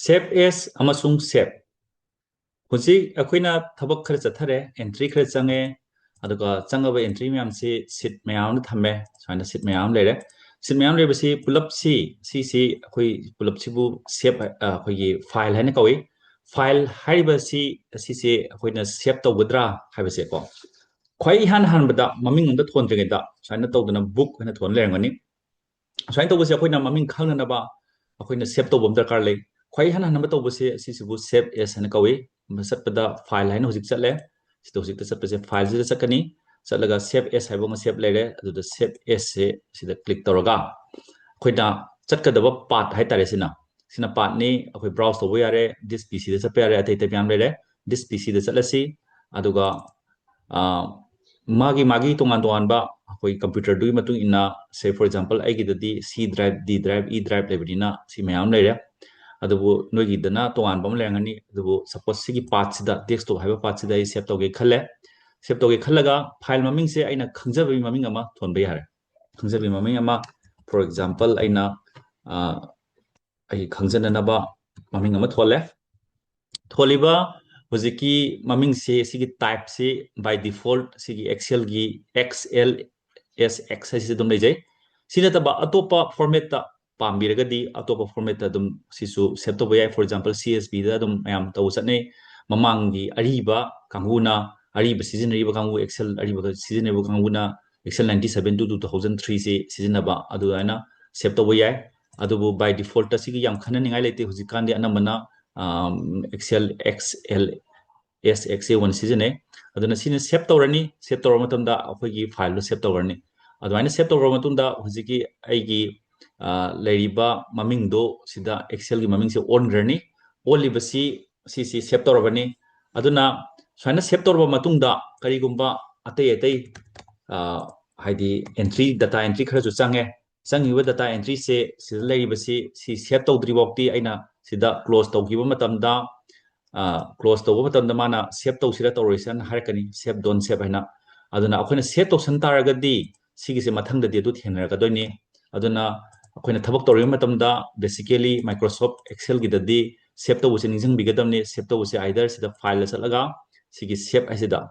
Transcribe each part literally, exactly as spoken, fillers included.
Save as ꯑꯃꯁꯨꯡ save꯫ ꯍꯧꯖꯤꯛ ꯑꯩꯈꯣꯏꯅ ꯊꯕꯛ ꯈꯔ ꯆꯠꯊꯔꯦ, entry ꯈꯔ ꯆꯪꯉꯦ, ꯑꯗꯨꯒ ꯆꯪꯉꯕ entry ꯃꯌꯥꯝꯁꯤ sheet ꯃꯌꯥꯝ ꯑꯃ ꯊꯝꯃꯦ꯫ ꯁꯨꯃꯥꯏꯅ sheet ꯃꯌꯥꯝ ꯑꯃ ꯂꯩꯔꯦ꯫ Sheet ꯃꯌꯥꯝ ꯂꯩꯕꯁꯤ ꯄꯨꯂꯞꯁꯤ, ꯁꯤꯁꯤ ꯑꯩꯈꯣꯏ ꯄꯨꯂꯞꯁꯤꯕꯨ save, ꯑ, ꯑꯩꯈꯣꯏꯒꯤ file ꯍꯥꯏꯅ ꯀꯧꯏ꯫ File ꯍꯥꯏꯔꯤꯕꯁꯤ ꯑꯁꯤꯁꯦ ꯑꯩꯈꯣꯏꯅ save ꯇꯧꯒꯗ꯭ꯔꯥ ꯍꯥꯏꯕꯁꯦꯀꯣ꯫ ꯈ꯭ꯋꯥꯏ ꯏꯍꯥꯟ ꯍꯥꯟꯕꯗ ꯃꯃꯤꯡ ꯑꯝꯇ ꯊꯣꯟꯗ꯭ꯔꯤꯉꯩꯗ ꯁꯨꯃꯥꯏꯅ ꯇꯧꯗꯅ book ꯍꯥꯏꯅ ꯊꯣꯟ ꯂꯩꯔꯝꯒꯅꯤ꯫ ꯁꯨꯃꯥꯏꯅ ꯇꯧꯕꯁꯦ ꯑꯩꯈꯣꯏꯅ ꯃꯃꯤꯡ ꯈꯪꯅꯅꯕ ꯑꯩꯈꯣꯏꯅ save ꯇꯧꯕ ꯑꯃ ꯗꯔꯀꯥꯔ ꯂꯩ꯫ ꯈ꯭ꯋꯥꯏ ꯏꯍꯥꯟ ꯍꯥꯟꯕ ꯇꯧꯕꯁꯦ ꯑꯁꯤꯁꯤꯕꯨ save as ꯍꯥꯏꯅ ꯀꯧꯏ꯫ ꯆꯠꯄꯗ file ꯍꯥꯏꯅ ꯍꯧꯖꯤꯛ ꯆꯠꯂꯦ꯫ ꯁꯤꯗ ꯍꯧꯖꯤꯛꯇ ꯆꯠꯄꯁꯦ fileꯁꯤꯗ ꯆꯠꯀꯅꯤ꯫ ꯆꯠꯂꯒ save as ꯍꯥꯏꯕ ꯑꯃ save ꯂꯩꯔꯦ, ꯑꯗꯨꯗ save asꯁꯦ ꯁꯤꯗ click ꯇꯧꯔꯒ ꯑꯩꯈꯣꯏꯅ ꯆꯠꯀꯗꯕ path ꯍꯥꯏꯇꯥꯔꯦ ꯁꯤꯅ꯫ ꯁꯤꯅ pathꯅꯤ꯫ ꯑꯩꯈꯣꯏ browse ꯇꯧꯕ ꯌꯥꯔꯦ, this PCꯗ ꯆꯠꯄ ꯌꯥꯔꯦ, ꯑꯇꯩ ꯑꯇꯩ ꯃꯌꯥꯝ ꯂꯩꯔꯦ꯫ This PCꯗ ꯆꯠꯂꯁꯤ꯫ ꯑꯗꯨꯒ, ꯑ, ꯃꯥꯒꯤ, ꯃꯥꯒꯤ ꯇꯣꯉꯥꯟ ꯇꯣꯉꯥꯟꯕ ꯑꯩꯈꯣꯏ computerꯗꯨꯒꯤ ꯃꯇꯨꯡ ꯏꯟꯅ, say for example, ꯑꯩꯒꯤꯗꯗꯤ C drive, D drive, E drive ꯂꯩꯕꯅꯤꯅ ꯁꯤ ꯃꯌꯥꯝ ꯂꯩꯔꯦ꯫ ꯑꯗꯨꯕꯨ ꯅꯣꯏꯒꯤꯗꯅ ꯇꯣꯉꯥꯟꯕ ꯑꯃ ꯂꯩꯔꯝꯒꯅꯤ꯫ ꯑꯗꯨꯕꯨ suppose ꯁꯤꯒꯤ pathꯁꯤꯗ, desktop ꯍꯥꯏꯕ pathꯁꯤꯗ ꯑꯩ save ꯇꯧꯒꯦ ꯈꯜꯂꯦ꯫ Save ꯇꯧꯒꯦ ꯈꯜꯂꯒ file ꯃꯃꯤꯡꯁꯦ ꯑꯩꯅ ꯈꯪꯖꯕꯒꯤ ꯃꯃꯤꯡ ꯑꯃ ꯊꯣꯟꯕ ꯌꯥꯔꯦ꯫ ꯈꯪꯖꯕꯒꯤ ꯃꯃꯤꯡ ꯑꯃ, for example, ꯑꯩꯅ, ꯑ, ꯑꯩ ꯈꯪꯖꯅꯅꯕ ꯃꯃꯤꯡ ꯑꯃ ꯊꯣꯜꯂꯦ꯫ ꯊꯣꯜꯂꯤꯕ ꯍꯧꯖꯤꯛꯀꯤ ꯃꯃꯤꯡꯁꯤ, ꯁꯤꯒꯤ typeꯁꯤ by default ꯁꯤꯒꯤ Excelꯒꯤ XLSX ꯍꯥꯏꯁꯤ ꯑꯗꯨꯝ ꯂꯩꯖꯩ꯫ ꯁꯤ ꯅꯠꯇꯕ ꯑꯇꯣꯞꯄ formatꯇ ꯄꯥꯝꯕꯤꯔꯒꯗꯤ ꯑꯇꯣꯞꯄ formatꯇ ꯑꯗꯨꯝ ꯁꯤꯁꯨ save ꯇꯧꯕ ꯌꯥꯏ꯫ For example, CSVꯗ ꯑꯗꯨꯝ ꯃꯌꯥꯝ ꯇꯧꯕ ꯆꯠꯅꯩ꯫ ꯃꯃꯥꯡꯒꯤ ꯑꯔꯤꯕ ꯀꯥꯡꯕꯨꯅ, ꯑꯔꯤꯕ ꯁꯤꯖꯤꯟꯅꯔꯤꯕ ꯀꯥꯡꯕꯨ, Excel ꯑꯔꯤꯕ ꯁꯤꯖꯤꯟꯅꯔꯤꯕ ꯀꯥꯡꯕꯨꯅ Excel ninety seven to two thousand three ꯁꯤ ꯁꯤꯖꯤꯟꯅꯕ, ꯑꯗꯨꯃꯥꯏꯅ save ꯇꯧꯕ ꯌꯥꯏ꯫ ꯑꯗꯨꯕꯨ by defaultꯇ ꯁꯤꯒꯤ ꯌꯥꯝ ꯈꯟꯅꯅꯤꯡꯉꯥꯏ ꯂꯩꯇꯦ꯫ ꯍꯧꯖꯤꯛꯀꯥꯟꯗꯤ ꯑꯅꯝꯕꯅ, ꯑꯝ, Excel XLSXA ꯑꯣꯏꯅ ꯁꯤꯖꯤꯟꯅꯩ꯫ ꯑꯗꯨꯅ ꯁꯤꯅ save ꯇꯧꯔꯅꯤ꯫ Save ꯇꯧꯔꯕ ꯃꯇꯝꯗ ꯑꯩꯈꯣꯏꯒꯤ fileꯗꯣ save ꯇꯧꯔꯅꯤ꯫ ꯑꯗꯨꯃꯥꯏꯅ save ꯇꯧꯔꯕ ꯃꯇꯨꯡꯗ ꯍꯧꯖꯤꯛꯀꯤ ꯑꯩꯒꯤ, ꯑ, ꯂꯩꯔꯤꯕ ꯃꯃꯤꯡꯗꯣ ꯁꯤꯗ Excelꯒꯤ ꯃꯃꯤꯡꯁꯦ ꯑꯣꯟꯈ꯭ꯔꯅꯤ꯫ ꯑꯣꯜꯂꯤꯕꯁꯤ ꯁꯤꯁꯤ save ꯇꯧꯔꯕꯅꯤ꯫ ꯑꯗꯨꯅ ꯁꯨꯃꯥꯏꯅ save ꯇꯧꯔꯕ ꯃꯇꯨꯡꯗ ꯀꯔꯤꯒꯨꯝꯕ ꯑꯇꯩ ꯑꯇꯩ, ꯑ, ꯍꯥꯏꯗꯤ entry, data entry ꯈꯔꯁꯨ ꯆꯪꯉꯦ꯫ ꯆꯪꯉꯤꯕ data entryꯁꯦ ꯁꯤꯗ ꯂꯩꯔꯤꯕꯁꯤ ꯁꯤ save ꯇꯧꯗ꯭ꯔꯤ ꯐꯥꯎꯗꯤ ꯑꯩꯅ ꯁꯤꯗ close ꯇꯧꯈꯤꯕ ꯃꯇꯝꯗ, ꯑ, close ꯇꯧꯕ ꯃꯇꯝꯗ ꯃꯥꯅ save ꯇꯧꯁꯤꯔ ꯇꯧꯔꯣꯏꯁꯤꯔꯅ ꯍꯥꯏꯔꯛꯀꯅꯤ, save, don't save ꯍꯥꯏꯅ꯫ ꯑꯗꯨꯅ ꯑꯩꯈꯣꯏꯅ save ꯇꯧꯁꯟ ꯇꯥꯔꯒꯗꯤ ꯁꯤꯒꯤꯁꯦ ꯃꯊꯪꯗꯗꯤ ꯑꯗꯨ ꯊꯦꯡꯅꯔꯛꯀꯗꯣꯏꯅꯤ꯫ ꯑꯗꯨꯅ ꯑꯩꯈꯣꯏꯅ ꯊꯕꯛ ꯇꯧꯔꯤꯕ ꯃꯇꯝꯗ basically Microsoft Excelꯒꯤꯗꯗꯤ save ꯇꯧꯕꯁꯦ ꯅꯤꯡꯁꯤꯡꯕꯤꯒꯗꯕꯅꯤ꯫ Save ꯇꯧꯕꯁꯦ either ꯁꯤꯗ fileꯗ ꯆꯠꯂꯒ ꯁꯤꯒꯤ save ꯍꯥꯏꯁꯤꯗ,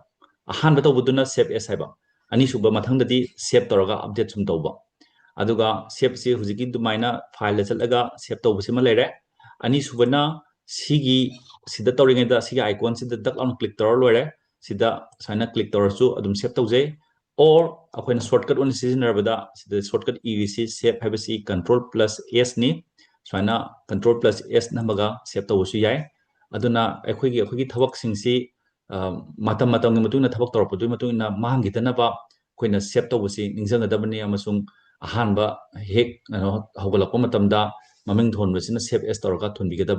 ꯑꯍꯥꯟꯕ ꯇꯧꯕꯗꯨꯅ save as ꯍꯥꯏꯕ, ꯑꯅꯤꯁꯨꯕ ꯃꯊꯪꯗꯗꯤ save ꯇꯧꯔꯒ update ꯁꯨꯝ ꯇꯧꯕ꯫ ꯑꯗꯨꯒ saveꯁꯤ ꯍꯧꯖꯤꯛꯀꯤ ꯑꯗꯨꯃꯥꯏꯅ fileꯗ ꯆꯠꯂꯒ save ꯇꯧꯕꯁꯤꯃ ꯂꯩꯔꯦ꯫ ꯑꯅꯤꯁꯨꯕꯅ ꯁꯤꯒꯤ, ꯁꯤꯗ ꯇꯧꯔꯤꯉꯩꯗ ꯁꯤꯒꯤ iconꯁꯤꯗ ꯗꯛ ꯂꯥꯎꯅ click ꯇꯧꯔ ꯂꯣꯏꯔꯦ꯫ ꯁꯤꯗ ꯁꯨꯃꯥꯏꯅ click ꯇꯧꯔꯁꯨ ꯑꯗꯨꯝ save ꯇꯧꯖꯩ꯫ Or ꯑꯩꯈꯣꯏꯅ shortcut ꯑꯣꯏꯅ ꯁꯤꯖꯤꯟꯅꯔꯕꯗ ꯁꯤꯗ shortcut ꯏꯔꯤꯁꯤ, save ꯍꯥꯏꯕꯁꯤ control plus S ꯅꯤ꯫ ꯁꯨꯃꯥꯏꯅ control plus S ꯅꯝꯃꯒ save ꯇꯧꯕꯁꯨ ꯌꯥꯏ꯫ ꯑꯗꯨꯅ ꯑꯩꯈꯣꯏꯒꯤ, ꯑꯩꯈꯣꯏꯒꯤ ꯊꯕꯛꯁꯤꯡꯁꯤ, ꯑ, ꯃꯇꯝ ꯃꯇꯝꯒꯤ ꯃꯇꯨꯡ ꯏꯟꯅ, ꯊꯕꯛ ꯇꯧꯔꯛꯄꯗꯨꯒꯤ ꯃꯇꯨꯡ ꯏꯟꯅ ꯃꯥꯡꯈꯤꯗꯅꯕ ꯑꯩꯈꯣꯏꯅ save ꯇꯧꯕꯁꯤ ꯅꯤꯡꯁꯤꯡꯒꯗꯕꯅꯤ, ꯑꯃꯁꯨꯡ ꯑꯍꯥꯟꯕ ꯍꯦꯛ, ꯀꯩꯅꯣ, ꯍꯧꯒꯠꯂꯛꯄ ꯃꯇꯝꯗ ꯃꯃꯤꯡ ꯊꯣꯟꯕꯁꯤꯅ save as ꯇꯧꯔꯒ ꯊꯣꯟꯕꯤꯒꯗꯕꯅꯤ꯫